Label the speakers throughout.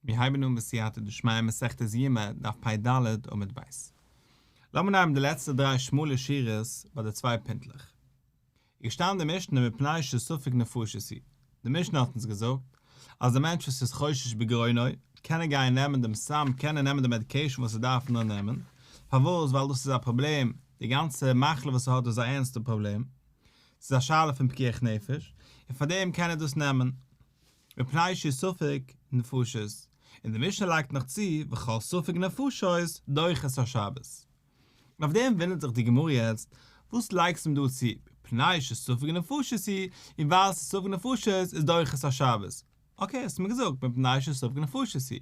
Speaker 1: מיר הייבן אן בסייעתא דשמיא מסכת יומא דף פ"ד עמוד ב'. לאמיר נעמען די לעצטע דריי שמאלע שורות ביי די צוויי פינטלעך. איז געשטאנען די משנה מפני שספק נפשות הוא. די משנה האט אונז געזאגט אז די מענטש וואס איז חושש בגרונו קען ער גיין נעמען דעם סם קען ער נעמען די medication וואס ער דארף נאר נעמען. פארוואס? ווייל דאס איז א פראבלעם, די גאנצע מחלה וואס ער האט איז א ערנסטע פראבלעם. ס'איז א שאלה פון פיקוח נפש, און פארדעם קען ער דאס נעמען. מפני שהוא ספק נפשות, און די משנה לייגט נאך צו וכל ספק נפשות דוחה את השבת. און אויף דעם וואונדערט זיך די גמרא יעצט, וואס לייגסטו אים דא צו, מפני שספק נפשות הוא, און ווייל ס'איז ספק נפשות איז דוחה את השבת. okay, האסט מיר געזאגט מפני שספק נפשות הוא.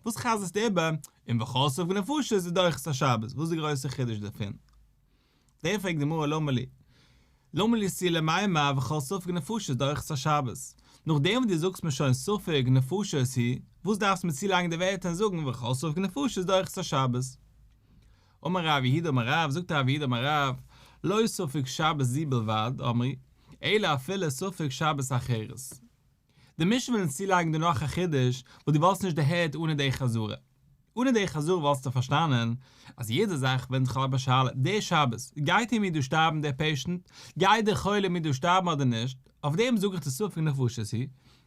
Speaker 1: וואס חזר'סטו איבער, און וכל ספק נפשות איז דוחה את השבת, וואס איז די גרויסע חידוש דערפון? דער פרעגט די גמרא למה לי למה לי תו למימר וכל ספק נפשות דוחה את השבת, נאכדעם וואס דו זאגסט מיר שוין ספק נפשות הוא, וואס דארפסטו מיר צולייגן די ווערטער און זאגן וכל ספק נפשות דוחה את השבת? אמר רב יהודה אמר רב, זאגט רב יהודה אמר רב, לא ספק שבת זו בלבד אמרו, אלא אפילו ספק שבת אחרת. די משנה וויל אונז צולייגן דא נאך א חידוש וואס דו וואלסט נישט דערהערט אנע די חזרה. אנע די חזרה וואלסטו פארשטאנען אז יעדע זאך ווענדט זיך אויף א שאלה, די שבת, גייט ער מיר דא שטארבן דער patient, גייט דער חולה מיר דא שטארבן אדער נישט, אויף דעם זאג איך די ספק נפשות הוא,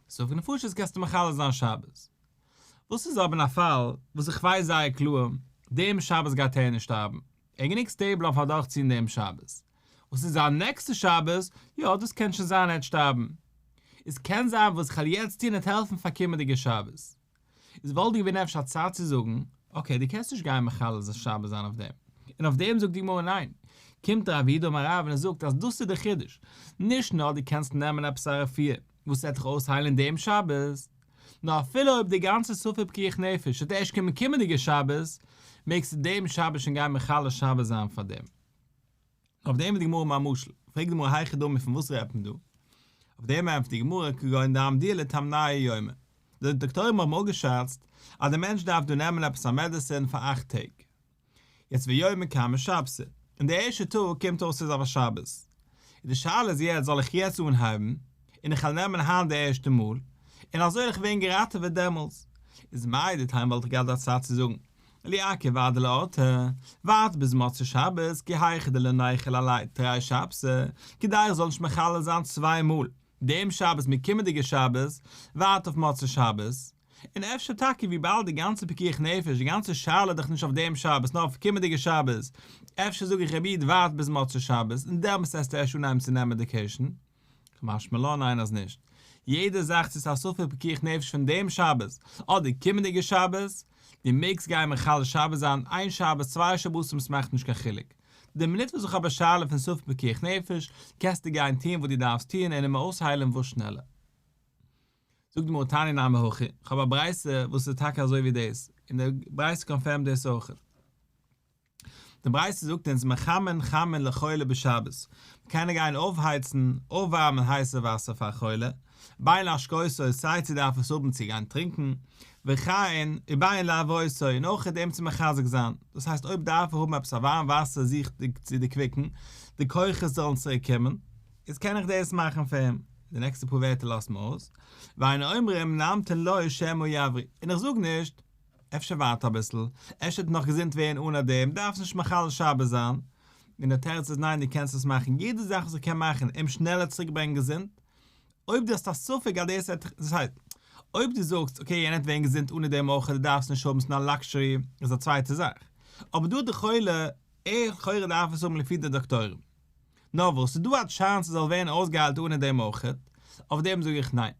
Speaker 1: ספק נפשות קענסטו מחלל זיין שבת. וואס איז אבער אין א פאל וואס איך ווייס זייער קלאר, דעם שבת גייט ער נישט שטארבן, ער איז גענוג stable אויף אדורכציען דעם שבת. וואס איז זיין נעקסטע שבת, יא דאס קען שוין זיין ער וועט שטארבן. איז קען זיין וואס איך וועל יעצט טון וועט העלפן פאר קומענדיגע שבת. איז וואלט געווען אפשר א צייט צו זאגן, okay דו קענסט נישט גיין מחלל שבת זיין אויף דעם. און אויף דעם זאגט די גמרא ניין. קומט רב יהודה אמר רב און ער זאגט אז דאס איז די חידוש. נישט נאר דו קענסט נעמען עפעס א רפואה וואס וועט דיך אויסהיילן דעם שבת, נאר אפילו אויב די גאנצע ספק פיקוח נפש וועט ערשט קומען קומענדיגע שבת, מעגסטו דעם שבת שוין גיין מחלל שבת זיין פאר דעם. אויף דעם איז די גמרא מיין משל. פרעגט די גמרא היכי דמי פון וואס רעדט מען דא? אויף דעם ענטפערט די גמרא כגון דאמדוה לתמנייהו יומי. די דאקטוירים האבן אפגעשאצט אז דער מענטש דארף דא נעמען עפעס א medicine פאר אכט טעג. יעצט ויומא קמי שבתא, און די ערשטע טאג קומט אויס ס'איז אויף א שבת. און די שאלה איז יעצט זאל איך יעצט אנהייבן, און איך וועל נעמען היינט די ערשטע מאל, און אזוי וועל איך ווערן געראטעוועט דעמאלס. איז מהו דתימא וואלט איך געהאט א צד צו זאגן, ליעכב עד דלאורתא, ווארט ביז מוצאי שבת כי היכי דלא ניכול עליה תרי שבתי, כדי איך זאל נישט מחלל זיין צוויי מאל, דעם שבת מיט קומענדיגע שבת, ווארט אויף מוצאי שבת, און אפשר טאקע וויבאלד די גאנצע פיקוח נפש, די גאנצע שאלה איז דאך נישט אויף דעם שבת נאר אויף קומענדיגע שבת, אפשר זאג איך רבי איד ווארט ביז מוצאי שבת און דעמאלטס וועסטו ערשט אנהייבן צו נעמען medication. קא משמע לן ניין אז נישט. יעדע זאך צו ס'איז א ספק פיקוח נפש פון דעם שבת אדער קומענדיגע שבת, דו מעגסט גיין מחלל שבת זיין איין שבת צוויי שבתים ס'מאכט נישט קיין חילוק. די מינוט וואס איך האב א שאלה פון ספק פיקוח נפש קענסטו גיין טון וואס דו דארפסט טון און אים אויסהיילן וואס שנעלער. זאגט די גמרא תניא נמי הכי, איך האב א ברייתא וואס איז טאקע אזוי ווי דאס, און די ברייתא confirm ט דאס אויך. די ברייתא זאגט אונז מחמין חמין לחולה בשבת, מ'קען גיין אויפהייצן, אויפווארמען הייסע וואסער פאר א חולה, בין להשקותו סיי צו דארף עס האבן צו גיין טרינקן, וכן ובין להברותו און אויך אים צו מחזק זיין, דאס הייסט אויב דארף ער האבן עפעס א ווארעם וואסער זיך צו דערקוויקן, די כוחות זאלן צוריק קומען, איז קען איך דאס מאכן פאר אים. די נעקסטע פאר ווערטער לאזט מען אויס, ואין אומרים נמתין לו שמא יבריא, און איך זאג נישט, אפשר ווארט אביסל, אפשר וועט נאך געזונט ווערן אן דעם, דארפסט נישט מחלל שבת זיין. און דער תירוץ איז ניין דו קענסט עס מאכן, יעדע זאך וואס איך קען מאכן אים שנעלער צוריק ברענגען געזונט, אויב דו האסט א ספק אז דאס וועט, דאס הייסט, אויב דו זאגסט okay יענער וועט ווערן געזונט אן דעם אויך דו דארפסט נישט האבן ס'איז נאר luxury איז א צווייטע זאך, אבער דא די חולה, ער לכאורה דארף עס האבן לפי די דאקטוירים. נאר וואס, ס'איז דא א chance ס'זאל ווערן אויסגעהיילט אנע דעם אויכעט, אויף דעם זאג איך ניין.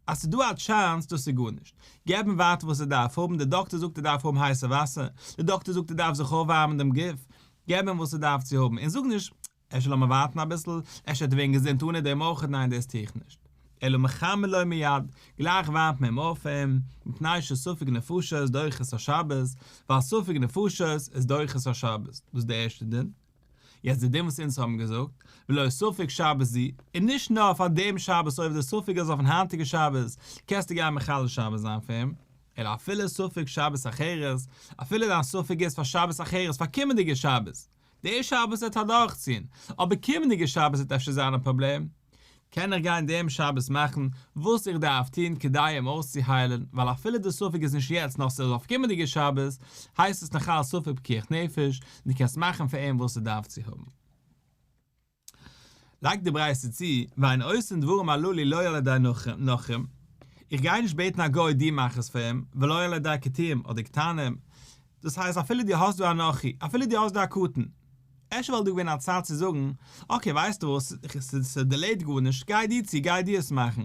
Speaker 1: אז ס'איז דא א chance דאס איז גארנישט. געב אים ווייטער וואס ער דארף האבן, דער דאקטער זאגט ער דארף האבן הייסע וואסער, דער דאקטער זאגט ער דארף זיך אויפווארמען דעם גוף, געב אים וואס ער דארף צו האבן, און זאג נישט, אפשר לאמיר ווארטן אביסל, אפשר וועט ער ווערן געזונט אנע דעם אויכעט, ניין דאס טו איך נישט. אלא מחמין לו מיד, גלייך ווארעמט מען אים אויף אים, מפני שספק נפשות דוחה את השבת, ווייל ספק נפשות איז דוחה את השבת, דאס איז דער ערשטער דין. יעצט די דין וואס אונז האבן געזאגט, ולא ספק שבת זו, און נישט נאר פאר דעם שבת אויב די ספק איז אויפן היינטיגע שבת, קענסטו גיין מחלל שבת זיין פאר אים, אלא אפילו ספק שבת אחרת, אפילו דיין ספק איז פאר שבת אחרת, פאר קומענדיגע שבת, די שבת וועט אדורכציען, אבער קומענדיגע שבת וועט אפשר זיין א פראבלעם. קען איך גיין דעם שבת מאכן וואס איך דארף טון כדי אים אויסצוהיילן, ווייל אפילו די ספק איז נישט יעצט נאר ס'איז אויף קומענדיגע שבת, הייסט עס נאכאלץ ספק פיקוח נפש, און דו קענסט מאכן פאר אים וואס ס'דארף צו האבן. לייגט די ברייתא צו, ואין עושין דברים הללו לא על ידי נכרים, איך גיי נישט בעטן א גוי דו מאך עס פאר אים, ולא על ידי כותים אדער קטנים, דאס הייסט אפילו דו האסט דא א נכרי, אפילו דו האסט דא א קטן, אפשר וואלט דא געווען א צד צו זאגן, okay ווייסטו וואס, ס'דילעיט גארנישט, גיי דו צו, גיי דו עס מאכן.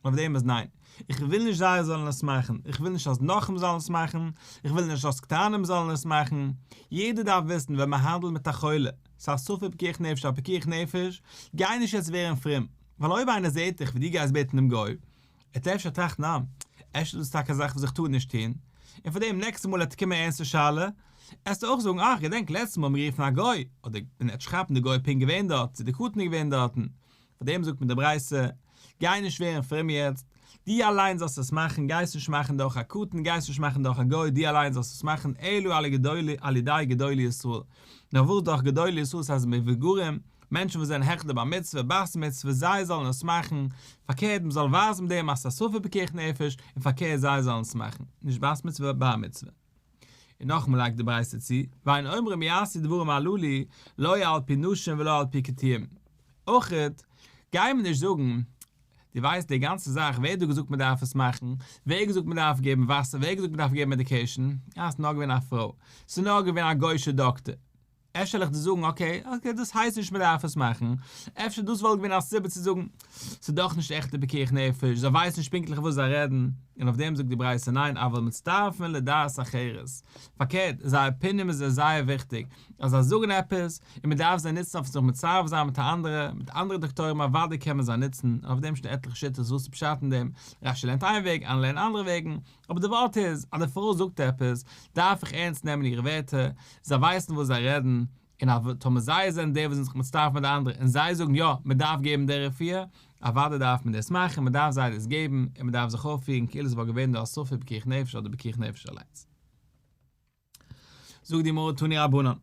Speaker 1: אויף דעם איז ניין. איך וויל נישט זיי זאלן עס מאכן, איך וויל נישט אז נכרים זאלן עס מאכן, איך וויל נישט אז קטנים זאלן עס מאכן. יעדער דארף וויסן ווען מען האנדלט מיט א חולה, ס'איז א ספק פיקוח נפש א פיקוח נפש, גיי נישט יעצט ווערן פרום, ווייל אויב איינער זעט דיך ווי דו גייסט בעטן דעם גוי, ער וועט אפשר טראכטן אה, אפשר איז דאס טאקע א זאך וואס איך טאר נישט טון, און פאר דעם נעקסטע מאל ער וועט קומען ערנסטע שאלה, עסטו אויך זאגן אה, איך געדענק לעצטע מאל האט מען גערופן א גוי, אדער ווען ער וועט כאפן די גוי פונקט געווען דארט, צו די קטן איז געווען דארטן, פאר דעם זאגט מען די ברייתא, גיי נישט ווערן פרום יעצט, דו אליין זאלסט עס מאכן, גיי עס נישט מאכן דורך א קטן, גיי עס נישט מאכן דורך א גוי, דו אליין זאלסט עס מאכן, אלא על גדולי על ידי גדולי ישראל, נאר וואס דורך גדולי ישראל ס'הייסט מבוגרים, מענטשן וואס זענען העכער די בר מצוה, בת מצוה, זיי זאלן עס מאכן, פארקערט מ'זאל ווייזן מיט דעם אז ס'איז א ספק פיקוח נפש, און פארקערט זיי זאלן עס מאכן, נישט בת מצוה, בר מצוה. און נאכאמאל לייגט די ברייתא צו, ואין אומרים יעשו דברים הללו לא על פי נשים ולא על פי כותים. אויכעט גייען מיר נישט זאגן, דו ווייסט די גאנצע זאך, ווער האט דא געזאגט מען דארף עס מאכן, ווער האט געזאגט מען דארף געבן וואסער, ווער האט געזאגט מען דארף געבן medication, אה ס'איז נאר געווען א פרוי, ס'איז נאר געווען א גוי'שע דאקטער. אפשר וועל איך דיר זאגן okay, okay דאס הייסט נישט מען דארף עס מאכן, אפשר דאס וואלט געווען א סיבה צו זאגן, ס'איז דאך נישט עכטע פיקוח נפש, זיי ווייסן נישט פונקטליך וואס זיי רעדן, און אויף דעם זאגט די ברייתא ניין אבל מצטרפין לדעת אחרת, פארקערט זייער opinion איז זיי זייער וויכטיג, אז זיי זאגן עפעס, און מען דארף זיי נוצן אויף זיך מצרף זיין מיט א אנדערע, מיט אנדערע דאקטוירים אוודאי קען מען זיי נוצן, און אויף דעם שטייט עטליכע שיטות וואס איז פשט אין דעם, רשי לערנט איין וועג, אנדערע לערנען אנדערע וועגן, אבער די ווארט איז, אז די פרוי זאגט עפעס, דארף איך ערנסט נעמען אירע ווערטער, זיי ווייסן וואס זיי רעדן, און אז טאמער זיי זענען די וואס זענען זיך מצטרף מיט די אנדערע און זיי זאגן יא, מען דארף געבן די רפואה, אוודאי דארף מען דאס מאכן, מען דארף זיי דאס געבן, און מען דארף זיך אויפפירן כאילו עס וואלט געווען דא א ספק פיקוח נפש אדער פיקוח נפש אליינס. זאגט די גמרא תנו רבנן,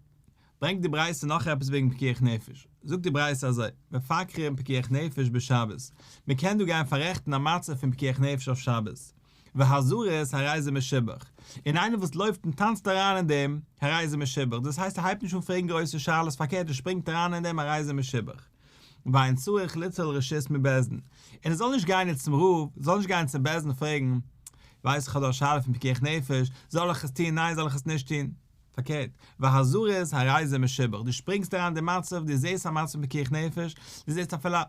Speaker 1: ברענגט די ברייתא נאך עפעס וועגן פיקוח נפש, זאגט די ברייתא אזוי, מפקחין פיקוח נפש בשבת, מען קען דא גיין פאררעכטן א מצב פון פיקוח נפש אויף שבת, והזריז הרי זה משובח, און איינער וואס לויפט און טאנצט אריין אין דעם, הרי זה משובח, דאס הייסט ער הייבט נישט אן פרעגן גרויסע שאלות, פארקערט ער שפרינגט אריין אין דעם הרי זה משובח. ואין צריך ליטול רשות מבית דין, און ער זאל נישט גיין יעצט צום רב, זאל נישט גיין צום בית דין פרעגן, ווייס איך האב דא א שאלה פון פיקוח נפש, זאל איך עס טון, ניין זאל איך עס נישט טון, פארקערט, והזריז הרי זה משובח, דו שפרינגסט אריין אין די מצב, דו זעסט א מצב פון פיקוח נפש, דו זעסט אפילו א,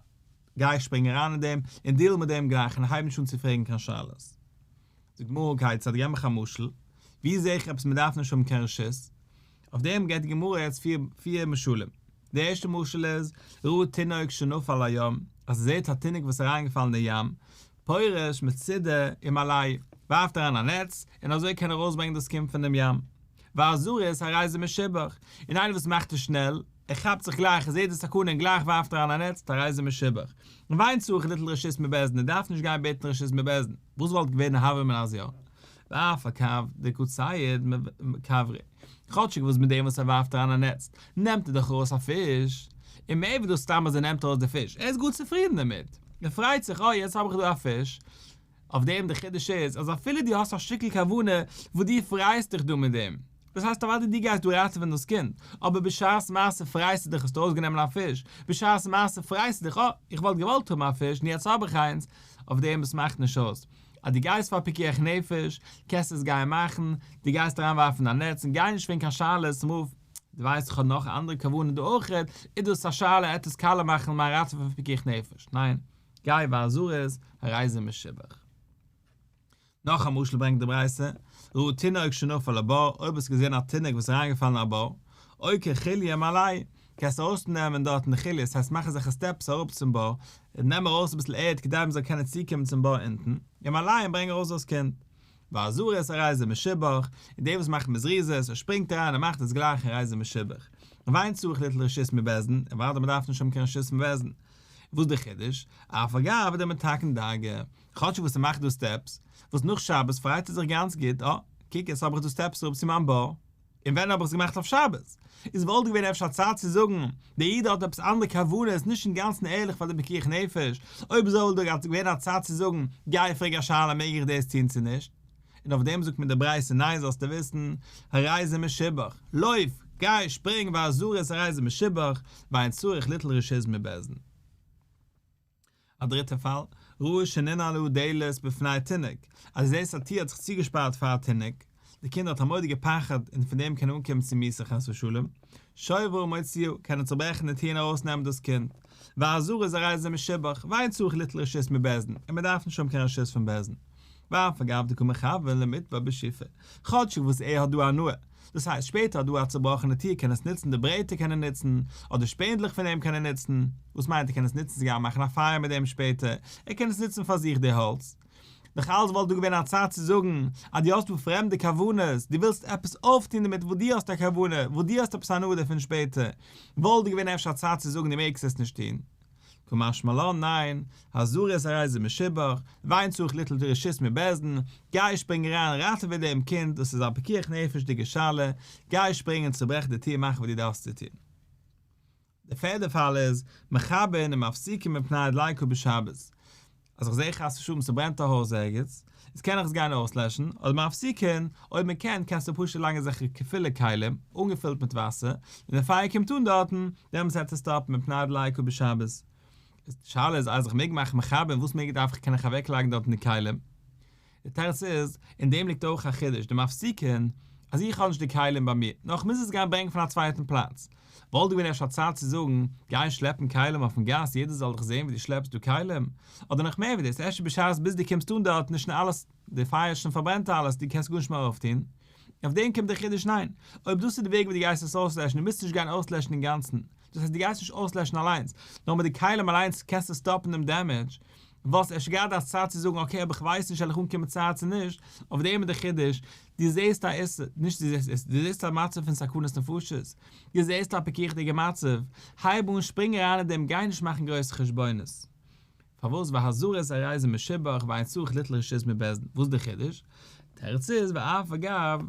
Speaker 1: גיי שפרינג אריין אין דעם, און דיעל מיט דעם גלייך, און הייב נישט אן צו פרעגן קיין שאלות. זאגט גמרא כיצד, געב מיך א משל, ווי זע איך עפעס מען דארף נישט האבן קיין רשות? אויף דעם געבט די גמרא יעצט פיר משלים. די ערשטע משל איז, ראה תינוק שנפל לים, אז ער זעט א תינוק וואס איז אריינגעפאלן אין די ים, פורש מצודה ומעלהו, ווארפט אריין א נעץ, און אזוי קען ער ארויסברענגען דאס קינד פון דעם ים. והזריז הרי זה משובח, און איינער וואס מאכט עס שנעל, ער כאפט זיך גלייך, ער זעט די סכנה און גלייך ווארפט אריין א נעץ, הרי זה משובח. און ואין צריך ליטול רשות מבית דין, ער דארף נישט גיין בעטן רשות מבית דין. וואס וואלט געווען די הוה אמינא אז יא? ואף על גב דקא צייד כבריה. כאטשיג וואס מיט דעם וואס ער ווארפט אריין א נעץ, נעמט ער דאך ארויס א פיש. און מער ווי דאס סתם אז ער נעמט ארויס די פיש, ער איז גאר צופרידן דערמיט. ער פרייט זיך, אוי יעצט האב איך דא א פיש. אויף דעם די חידוש איז, אז אפילו דו האסט א שטיקל כוונה וואס דו פרייסט דיך דא מיט דעם, דאס הייסט אוודאי דו גייסט דא ראטעווען דאס קינד, אבער בשעת מעשה פרייסטו דיך האסטו ארויסגענומען א פיש, בשעת מעשה פרייסטו דיך אה, איך וואלט געוואלט האבן א פיש און יעצט האב איך איינס, אויף דעם עס מאכט נישט אויס אז דו גייסט פאר פיקוח נפש, קענסט עס גיין מאכן, דו גייסט אריינווארפן א נעץ און גיי נישט פרעגן קיין שאלות צום רב, דו ווייסט איך האב נאך אנדערע כוונה דא אויכעט, איז דאס א שאלה עט עס קאלע מאכן מיין ראטעווען פון פיקוח נפש, ניין, גיי והזריז הרי זה משובח. נאך א משל ברענגט די ברייתא, ראה תינוק שנפל לבור, אויב האסט געזען א תינוק וואס איז אריינגעפאלן אין א בור, עוקר חוליא ומעלהו, קענסט ארויסנעמען דארטן די חוליא, ס'הייסט מאך אזעלכע steps אראפ צום בור, און נעם ארויס אביסל ערד כדי מ'זאל קענען צוקומען צום בור אונטן, ומעלהו און ברענג ארויס דאס קינד. והזריז הרי זה משובח, און דער וואס מאכט בזריזות, ער שפרינגט אריין און מאכט עס גלייך הרי זה משובח. ואין צריך ליטול רשות מבית דין, און אוודאי מ'דארף נישט האבן קיין רשות מבית דין. וואס די חידוש? אף על גב דמתקן דרגא, כאטשיג וואס ער מאכט דא steps, וואס נאך שבת פרייט ער זיך גאנץ גוט, אה, קוק יעצט האב איך דא steps אראפ צו מיין בור. און ווען האב איך עס געמאכט אויף שבת? איז וואלט געווען אפשר א צד צו זאגן, דער איד האט עפעס אנדערע כוונות, נישט אינגאנצן ערליך פאר די פיקוח נפש, אויב אזוי וואלט דא געווען א צד צו זאגן, גיי פרעג א שאלה מעג איך דאס טון צו נישט? און אויף דעם זאגט מיר די ברייתא ניין זאלסטו וויסן, הרי זה משובח, לויף, גיי, שפרינג והזריז הרי זה משובח, ואין צריך ליטול רשות מבית דין. א דריטע פאל, ראה שננעלה דלת בפני תינוק, אז דו זעסט א טיר האט זיך צוגעשפארט פאר א תינוק, די קינד האט א מורא'דיגע פחד און פון דעם קען אנקומען צו מיתה חס ושלום, שוברה ומוציאה, קען ער צוברעכן די טיר און ארויסנעמען דאס קינד, והזריז הרי זה משובח, ואין צריך ליטול רשות מבית דין, און מען דארף נישט האבן קיין רשות פון בית דין. ואף על גב דקא מכוון למיתבר בשיפא, כאטשיג וואס ער האט דא הנאה, דאס הייסט שפעטער האט דא א צובראכענע טיר קען עס נוצן די ברעטער קען ער נוצן, אדער שפענדלעך פון דעם קען ער נוצן, וואס מיינט ער קען עס נוצן צו גיין מאכן א פייער מיט דעם שפעטער, ער קען עס נוצן פאר זיך די האלץ. נאך אלץ וואלט דא געווען א צד צו זאגן אז דו האסט דא פרעמדע כוונות, דו ווילסט עפעס אויפטון דערמיט וואס דו האסט א כוונה, וואס דו האסט עפעס הנאה דערפון שפעטער, וואלט דא געווען אפשר א צד צו זאגן דו מעגסט עס נישט טון. קא משמע לן ניין, הזריז הרי זה משובח, ואין צריך ליטול רשות מבית דין, גיי שפרינג אריין ראטעווע דעם קינד, דאס איז א פיקוח נפש'דיגע שאלה, גיי שפרינג און צוברעך די טיר מאך וואס דו דארפסט צו טון. די פערדע פאל איז, מכבין ומפסיקין מפני דליקה בשבת, אז איך זעה חס ושלום ס'ברענט א הויז ערגעץ, איז קען איך עס גיין אויסלעשן, אדער מפסיקין, אויב מען קען, קענסטו פשוט לייגן אזעלכע פולע כלים, אנגעפילט מיט וואסער, און די פייער קומט אן דארטן, דעמאלטס וועט עס סטאפן מפני דליקה בשבת. איז די שאלה איז אז איך מעג מאכן מכבין, וואס מעג דארף איך קען איך אוועקלייגן דארטן די כלים? די תירוץ איז, אין דעם ליגט אויך א חידוש, די מפסיקין, אז איך האב נישט די כלים ביי מיר, נאר איך מוז עס גיין ברענגען פון א צווייטן פלאץ. וואלט געווען אפשר א צד צו זאגן, גיי שלעפן כלים אויפן גאס יעדער זאל דיך זען ווי דו שלעפסט דא כלים, אדער נאך מער ווי דאס, אפשר בשעת ביז דו קומסט אן דארטן איז שוין אלעס, די פייער האט שוין פארברענט אלעס, דו קענסט גארנישט מער אויפטון. אויף דעם קומט דער חידוש ניין, אויב דאס איז די וועג ווי דו גייסט עס אויסלעשן, דו מוזט נישט גיין אויסלעשן אינגאנצן, דאס הייסט דו גייסט נישט אויסלעשן אליינס, נאר מיט די כלים אליינס קענסטו סטאפן דעם damage, וואלסט אפשר געהאט א צד צו זאגן okay אבער כ'ווייס נישט וועל איך אנקומען צייט צו נישט, אויף דעם איז די חידוש, דו זעסט א איסור, נישט דו זעסט איסור, דו זעסט א מצב פון סכנת נפשות, דו זעסט א פיקוח'דיגע מצב, הייב אן שפרינג אריין אין דעם גיי נישט מאכן גרויסע חשבונות. פארוואס והזריז הרי זה משובח ואין צריך ליטול רשות מבית דין, וואס איז די חידוש? תירוץ איז ואף על גב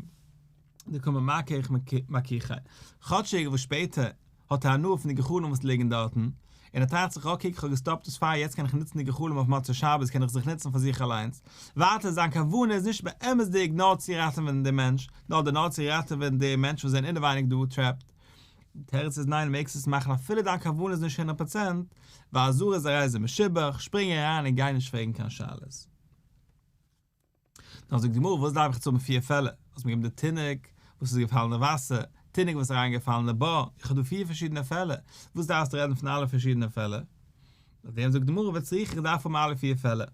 Speaker 1: דקא ממכך מכיכיה, כאטשיג וואס שפעטער האט ער הנאה פון די גחלים וואס ליגן דארטן, און ער טראכט זיך okay איך האב געסטאפט דאס פייער יעצט קען איך נוצן די גחלים אויף מוצאי שבת קען איך זיך נוצן פאר זיך אליינס, ווייטער זיין כוונה איז נישט באמת'דיג נאר צו ראטעווען דעם מענטש, נאר אדער נאר צו ראטעווען די מענטשן וואס זענען אינעווייניג דא trapped. די תירוץ איז ניין מעגסט עס מאכן אפילו דיין כוונה איז נישט 100%, והזריז הרי זה משובח, שפרינג אריין און גיי נישט פרעגן קיין שאלות. נאר זאגט די גמרא וואס דארף איך צו האבן פיר פעלער, האסט מיר געגעבן די תינוק וואס איז געפאלן אין וואסער, תינוק וואס איז אריין געפאלן אין בור, איך האב דא פיר פארשידענע פעלער, וואס דארפסטו רעדן פון אלע פארשידענע פעלער? אויף דעם זאגט די גמרא וצריכא איך דארף האבן אלע פיר פעלער.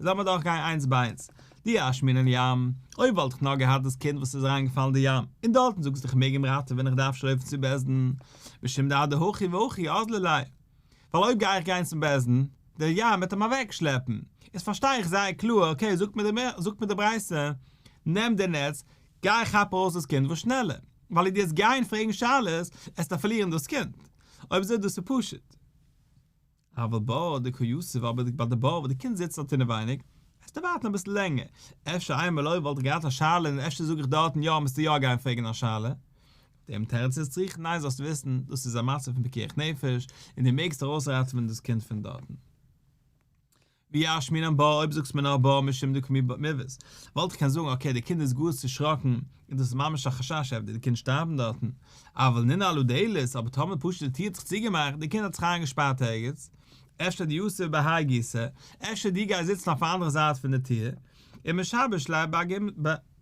Speaker 1: איז לאמיר דורך גיין איינס ביי איינס, דאי אשמעינן ים, אויב וואלט איך נאר געהאט דאס קינד וואס איז אריין געפאלן אין די ים, און דארטן זאגסטו איך מעג אים ראטעווען איך דארף נישט לויפן צו בית דין, משום דאדהכי והכי אזלי ליה, ווייל אויב גיי איך גיין צום בית דין, דער ים וועט אים אוועק שלעפן, איז פארשטיי איך זייער קלאר, okay זאגט מיר די זאגט מיר די ברייתא, נעם די נעץ, גיי כאפ ארויס דאס קינד וואס שנעלער, ווייל אויב דו וועסט גיין פרעגן שאלות, עסטו פארלירן דאס קינד. אויב אזוי דאס איז פשוט. אבל בור דקא יתיב אבער ביי די בור וואו די קינד זיצט דארט אינעווייניג, עסטו ווארטן אביסל לענגער, אפשר איינמאל אויב וואלט איך געהאט א שאלה און אפשר זאג איך דארטן יא מוזטו יא גיין פרעגן א שאלה, דעם תירוץ איז צריכא ניין זאלסט וויסן דאס איז א מצב פון פיקוח נפש און דו מעגסט ארויסראטעווען דאס קינד פון דארטן. ואי אשמעינן בור אויב זאגסט מיר נאר בור משום דקא מיבעית וואלט איך קענען זאגן okay די קינד איז גאר צושראקן און דאס איז ממש א חשש אפשר די קינד שטארבן דארטן אבל ננעלה דלת אבער טאמער פשוט די טיר האט זיך צוגעמאכט די קינד האט זיך איינגעשפארט ערגעץ אפשר דיתיב בהאי גיסא אפשר דו גיי זיצן אויף א אנדערע זייט פון די טיר און משבש ליה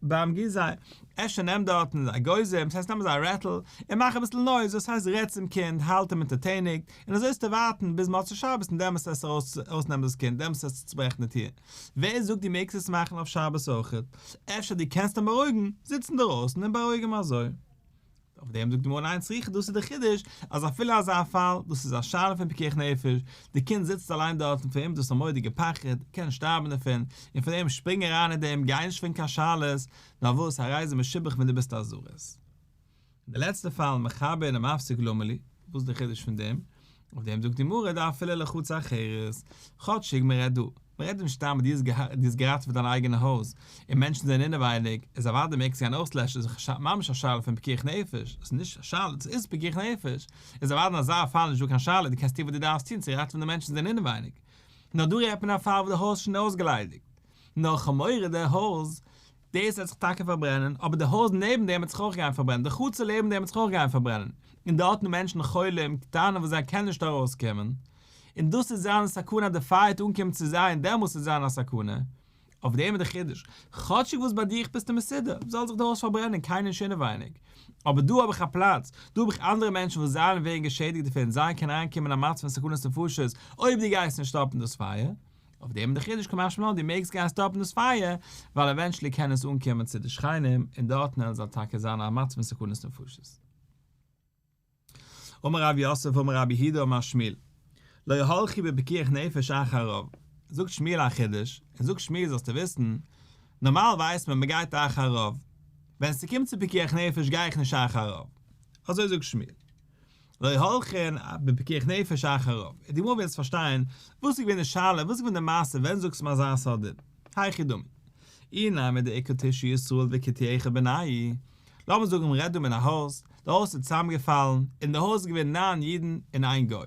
Speaker 1: באמגוזא, אפשר נעם דארטן אגוזים, ס'הייסט נעם אזא רעטל, און מאך אביסל noise, דאס הייסט רעד צום קינד, האלט אים אונטערטעניגט, און אזוי וועסטו ווארטן ביז מוצאי שבת און דעמאלטס וועסטו ארויס ארויסנעמען דאס קינד, דעמאלטס וועסטו צוברעכן די טיר. ווער זאגט דו מעגסט עס מאכן אויף שבת אויכעט? אפשר דו קענסט אים בארואיגן, זיץ אינדערויסן און בארואיג אים אזוי. אויף דעם זאגט די גמרא ניין צריכא דאס איז די חידוש אז אפילו אזא פאל דאס איז א שאלה פון פיקוח נפש די קינד זיצט אליין דארט און פאר אים איז דאס א מורא'דיגע פחד קען שטארבן דערפון און פאר דעם שפרינג אריין אין דעם גיי נישט פרעגן קיין שאלות נאר וואס הרי זה משובח ווען דו ביסט א זריז. און די לעצטע פאל מכבין ומפסיק למה לי וואס איז די חידוש פון דעם? אויף דעם זאגט די גמרא דאפילו לחצר אחרת כאטשיג מען רעדט דא. מען רעדט דא נישט סתם אז דו האסט געראטעוועט דיין אייגענע הויז און מענטשן זענען אינעווייניג, איז אוודאי מעגסטו גיין אויסלעשן, ס'איז ממש א שאלה פון פיקוח נפש, עס איז נישט א שאלה, עס איז פיקוח נפש, איז אוודאי אין אזא פאל נישט דא קיין שאלה, דו קענסט טון וואס דו דארפסט טון צו ראטעווען די מענטשן וואס זענען אינעווייניג. נאר דא רעדט מען א פאל וואס די הויז איז שוין אויסגעליידיגט, נאר כ'האב מורא די הויז, דאס וועט זיך טאקע פארברענען, אבער די הויז נעבן דעם וועט זיך אויך גיין פארברענען, די חצר לעבן דעם וועט זיך אויך גיין פארברענען, און דארטן מענטשן חולים קטנים וואס זיי קענען נישט ארויסקומען, און דאס וועט זיין א סכנה אז די פייער וועט אנקומען צו זיי און דעמאלס וועט זיין א סכנה, אויף דעם איז די חידוש, כאטשיג וואס ביי דיך ביסטו מסודר, זאל זיך די הויז פארברענען, קיינער נישט אינעווייניג, אבער דא האב איך א פלאץ, דא האב איך אנדערע מענטשן וואס זיי ווערן געשעדיגט דערפון, זיי קענען אריינקומען אין א מצב פון סכנת נפשות אויב דו גייסט נישט סטאפן דאס פייער, אויף דעם איז די חידוש קא משמע לן דו מעגסט גיין סטאפן דאס פייער, ווייל eventually קען עס אנקומען צו די שכנים און דארטן וועלן זיי טאקע זיין א מצב פון סכנת נפשות. אמר רב יוסף אמר רב יהודה אמר שמואל, לא הלכו בפיקוח נפש אחר רוב, זאגט שמואל א חידוש, און זאגט שמואל זאלסטו וויסן, נארמאל ווייסט מען מ'גייט אחר רוב, ווען ס'קומט צו פיקוח נפש גיי איך נישט אחר רוב, אזוי זאגט שמואל. לא הולכין בפיקוח נפש אחר רוב, די גמרא וויל יעצט פארשטיין וואס איז געווען די שאלה, וואס איז געווען די מעשה, ווען זאגסטו מיר אזא סארט דין? היכי דמי. אי נמי דאיכא תשעה ישראל וכותי אחד בינייהו, לאמיר זאגן מ'רעדט דא מן א הויז, די הויז איז צוזאמגעפאלן, אין די הויז איז געווען ניין אידן און איין גוי.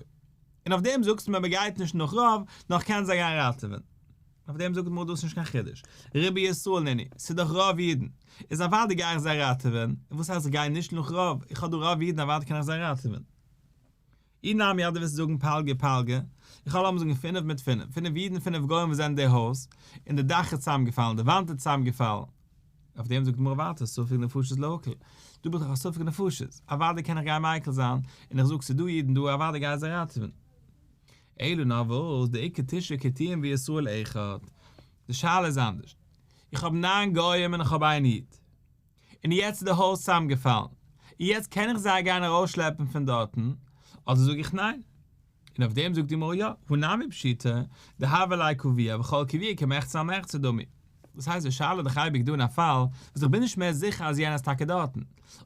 Speaker 1: און אויף דעם זאגסטו מיר מ'גייט נישט נאך רוב, נאר כ'קען זיי גיין ראטעווען. אויף דעם זאגט די גמרא דאס איז נישט קיין חידוש, ריבוי ישראל נינהו, ס'איז דאך רוב אידן, איז אוודאי גיי איך זיי ראטעווען, און וואס הייסט איך גיי נישט נאך רוב, איך האב דא רוב אידן אוודאי קען איך זיי ראטעווען. אי נמי אז דו ווילסט זאגן פלגא פלגא, איך האב לאמיר זאגן פינף מיט פינף, פינף אידן פינף גוים וואס זענען אין די הויז, און די דאך איז צוזאמגעפאלן, די וואנט איז צוזאמגעפאלן, אויף דעם זאגט די גמרא ווייטער ספק נפשות להקל, דא בין איך א ספק נפשות, אוודאי קען איך גיין מיקל זיין, און איך זאג ס'איז דא אידן דא אוודאי גיי איך זיי ראטעווען. אלא נאר וואס, דאיכא תשעה כותים וישראל אחד, די שאלה איז אנדערש, איך האב ניין גוים און איך האב איין איד, און יעצט איז די הויז צוזאמגעפאלן, און יעצט קען איך זיי גיין ארויסשלעפן פון דארטן, אדער זאג איך ניין? און אויף דעם זאגט די גמרא יא, הא נמי פשיטא, דהוה ליה קבוע וכל קבוע כמחצה על מחצה דמי. דאס הייסט די שאלה איז דאך אייביג דא אין א פאל וואס איך בין נישט מער זיכער אז יענער איז טאקע דארטן.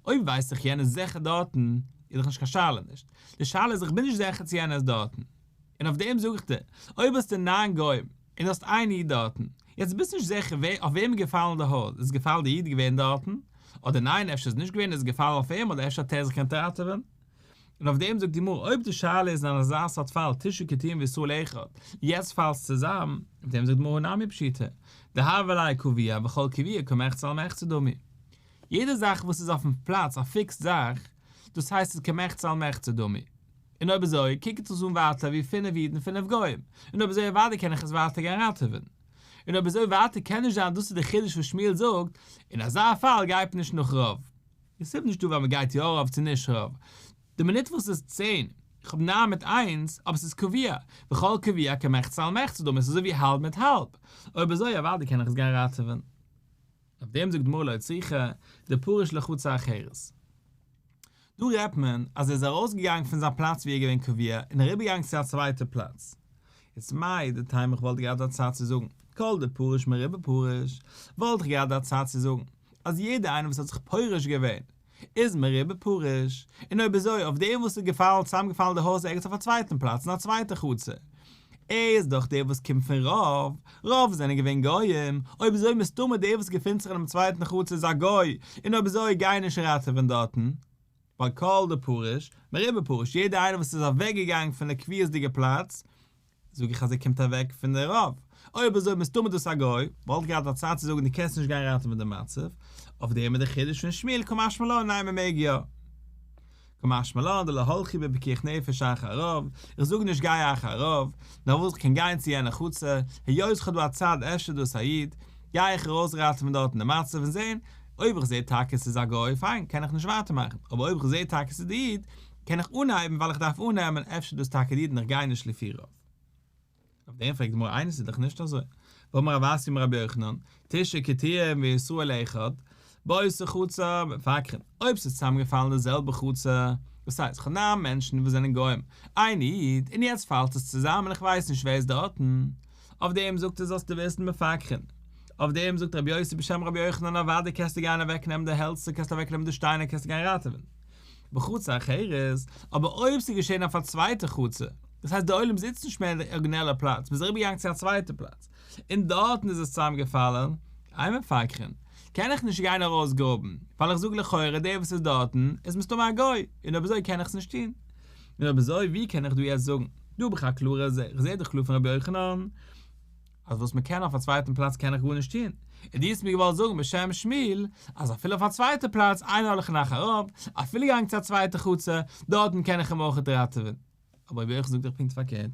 Speaker 1: אויב ווייס איך יענער איז זיכער דארטן, איז דאך נישט קיין שאלה נישט. די שאלה איז איך בין נישט זיכער צו יענער איז דארטן. און אויף דעם זאג איך דיר, אויב האסטו ניין גוים, און דו האסט איין איד דארטן, יעצט ביסט נישט זיכער ווער אויף וועם איז געפאלן די הויז, איז געפאלן די איד געווען דארטן, אדער ניין אפשר איז נישט געווען איז געפאלן אויף אים אדער אפשר האט ער זיך געקענט ראטעווען. און אויף דעם זאגט די גמרא אויב די שאלה איז אין אזא סארט פאל תשעה כותים וישראל אחד, יעצט פאלסט צוזאם, אויף דעם זאגט די גמרא נמי פשיטא, דהוה ליה קבוע וכל קבוע כמחצה על מחצה דמי. יעדע זאך וואס איז אויפן פלאץ א fixed זאך, דאס הייסט ס'איז כמחצה על מחצה דמי. און אויב אזוי קוקט עס אן ווייטער ווי פינף אידן פינף גוים, און אויב אזוי אוודאי קען איך עס ווייטער גיין ראטעווען. און אויב אזוי ווייטער קען נישט זיין דאס איז די חידוש וואס שמואל זאגט, אין אזא פאל גייט מען נישט נאך רוב. עס איז נישט דא ווייל מען גייט יא רוב צו נישט רוב. די מינוט וואס עס איז צען, איך האב ניין מיט איינס, אבער עס איז קבוע, וכל קבוע כמחצה על מחצה דמי, עס איז אזוי ווי האלב מיט האלב. אויב אזוי אוודאי קען איך עס גיין ראטעווען. אויף דעם זאגט די גמרא לא צריכא דפריש לחצר אחרת. דא רעדט מען אז ער איז ארויסגעגאנגען פון זיין פלאץ ווי ער איז געווען קבוע און אריבערגעגאנגען צו א צווייטע פלאץ. איצט מהו דתימא איך וואלט געהאט א צד צו זאגן כל דפריש מרובא פריש, וואלט איך געהאט א צד צו זאגן אז יעדער איינער וואס האט זיך פורש געווען איז מרובא פריש, און אויב אזוי אויף דעם וואס איז געפאלן צוזאמגעפאלן די הויז ערגעץ אויף א צווייטן פלאץ אין א צווייטע חצר, ער איז דאך דער וואס קומט פון רוב, רוב זענען געווען גויים, אויב אזוי מסתמא דער וואס געפינט זיך אינעם צווייטן חצר איז א גוי, און אויב אזוי גיי נישט ראטעווען דארטן, ווייל כל דפריש, מרובא פריש, יעדער איינער וואס איז אוועקגעגאנגען פון די קביעות'דיגע פלאץ, זאג איך אז ער קומט אוועק פון די רוב, אויב אזוי מסתמא דאס א גוי, וואלט געהאט א צד צו זאגן דו קענסט נישט גיין ראטעווען די מצב, אויף דעם איז די חידוש פון שמואל קא משמע לן ניין מען מעג יא. קא משמע לן דלא הלכו בפיקוח נפש אחר רוב, איך זאג נישט גיי אחר רוב, נאר וואס איך קען גיין צו יענע חצר, היות איך האב דא א צד אפשר דאס א איד, גיי איך ארויס ראטעווען דארטן די מצב און זען, אויב איך זע טאקע ס'איז א גוי פיין קען איך נישט ווייטער מאכן, אבער אויב איך זע טאקע ס'איז די איד, קען איך אנהייבן ווייל איך דארף אננעמען אפשר דאס טאקע די איד און איך גיי נישט לפי רוב. אויף דעם פרעגט די גמרא איינס איז דאך נישט אזוי, והאמר רב אסי אמר רבי יוחנן, תשעה כותים וישראל אחד, באותה חצר מפקחין, אויב ס'איז צוזאמגעפאלן די זעלבע חצר, דאס הייסט כ'האב ניין מענטשן וואס זענען גוים, איין איד, און יעצט פאלט עס צוזאמען איך ווייס נישט ווער איז דארטן, אויף דעם זאגט ער זאלסטו וויסן מפקחין. אויף דעם זאגט רבי יוסי בשם רבי יוחנן אוודאי קענסטו גיין אוועקנעמען די העלצער קענסטו אוועקנעמען די שטיינער קענסטו גיין ראטעווען. בחצר אחרת, אבער אויב ס'איז געשען אויף א צווייטע חצר. דאס הייסט דער עולם זיצט נישט מער אין די אריגינעלע פלאץ, מ'איז אריבערגעגאנגען צו א צווייטע פלאץ, און דארטן איז עס צוזאמגעפאלן, אין מפקחין, קען איך נישט גיין ארויסגראבן, ווייל איך זאג לכאורה דער וואס איז דארטן איז מסתמא א גוי, און אויב אזוי קען איך עס נישט טון. און אויב אזוי ווי קען איך דא יעצט זאגן, דא האב איך א קלארע, איך זע דאך קלאר פון רבי יוחנן, אז וואס מען קען אויף א צווייטן פלאץ קען איך גארנישט טון, און דו האסט מיר געוואלט זאגן בשם שמואל אז אפילו אויף א צווייטע פלאץ אין הולכין אחר רוב, אפילו געגאנגען צו א צווייטע חצר, דארטן קען איך אים אויכעט ראטעווען. אבער רבי יוחנן זאגט דאך פונקט פארקערט.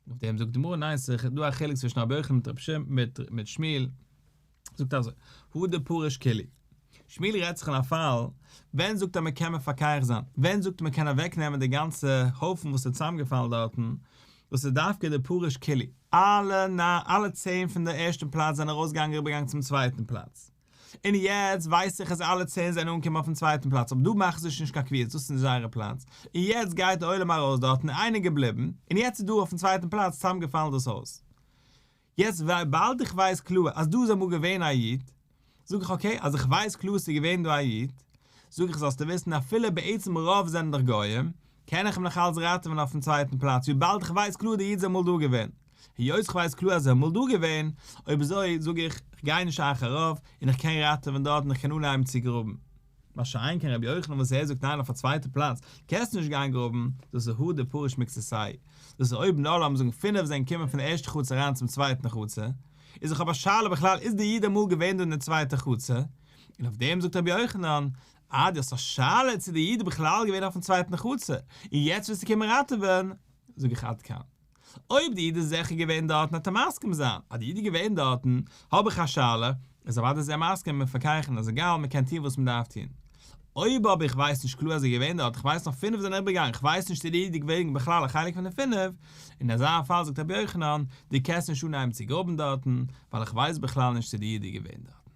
Speaker 1: אויף דעם זאגט די גמרא ניין ס'איז דא א חילוק צווישן רבי יוחנן מיט רבי שמעון מיט שמואל, זאגט אזוי, הא דפריש כולהו, שמואל רעדט זיך אין א פאל ווען זאגט ער מען קען מפקח זיין, ווען זאגט ער מען קען אוועק נעמען די גאנצע הויפן וואס איז צוזאמגעפאלן דארטן, דאס איז דווקא דפריש כולהו, אלע אלע צען פון די ערשטע פלאץ זענען ארויסגעגאנגען אריבערגעגאנגען צום צווייטן פלאץ, און יעצט ווייס איך אז אלע צען זענען אנגעקומען אויפן צווייטן פלאץ אבער דא מאכן זיי שוין נישט קיין קביעות דאס איז נישט זייערע פלאץ, און יעצט גייט די עולם ארויס דארטן און איינער געבליבן, און יעצט איז דא אויפן צווייטן פלאץ צוזאמגעפאלן דאס הויז. יעצט וויבאלד איך ווייס קלאר אז דא איז אמאל געווען א איד, זאג איך okay, אז איך ווייס קלאר ס'איז געווען דא א איד, זאג איך זאלסטו וויסן אפילו בעצם רוב זענען דאך גויים, קען איך אים נאך אלץ ראטעווען אויפן צווייטן פלאץ וויבאלד איך ווייס קלאר די איד איז אמאל דא געווען. היות איך ווייס קלאר אז ער איז אמאל דא געווען, אויב אזוי זאג איך, כ'גיי נישט אחר רוב, און איך קען ראטעווען דארט און איך קען אנהייבן צו גראבן. מה שאין כן רבי יוחנן וואס ער זאגט ניין אויף א צווייטע פלאץ קענסטו נישט גיין גראבן, דאס איז הא דפריש מקצתייהו, דאס איז אויב נאר לאמיר זאגן פינף זענען געקומען פון די ערשטע חצר אריין צום צווייטן חצר, איז איך האב א שאלה בכלל איז די איד אמאל געווען דא אין די צווייטע חצר, און אויף דעם זאגט רבי יוחנן, אה דו האסט א שאלה צו די איד איז בכלל געווען אויפן צווייטן חצר, און יעצט ווילסטו קומען ראטעווען, זאג איך עד כאן. אויב די איד איז זיכער געווען דארטן וועט ער מסכים זיין, אז די איד איז געווען דארטן, האב איך א שאלה, איז אוודאי איז ער מסכים מפקחין אז עגאל מען קען טון וואס מען דארף טון. אויב אבער איך ווייס נישט קלאר אז ער איז געווען דארט, איך ווייס נאר פינף זענען אריבערגעגאנגען, איך ווייס נישט צו די איד איז געווען בכלל א חלק פון די פינף, אין אזא פאל זאגט רבי יוחנן, דו קענסט נישט אנהייבן צו גראבן דארטן, ווייל איך ווייס בכלל נישט צו די איד איז געווען דארטן.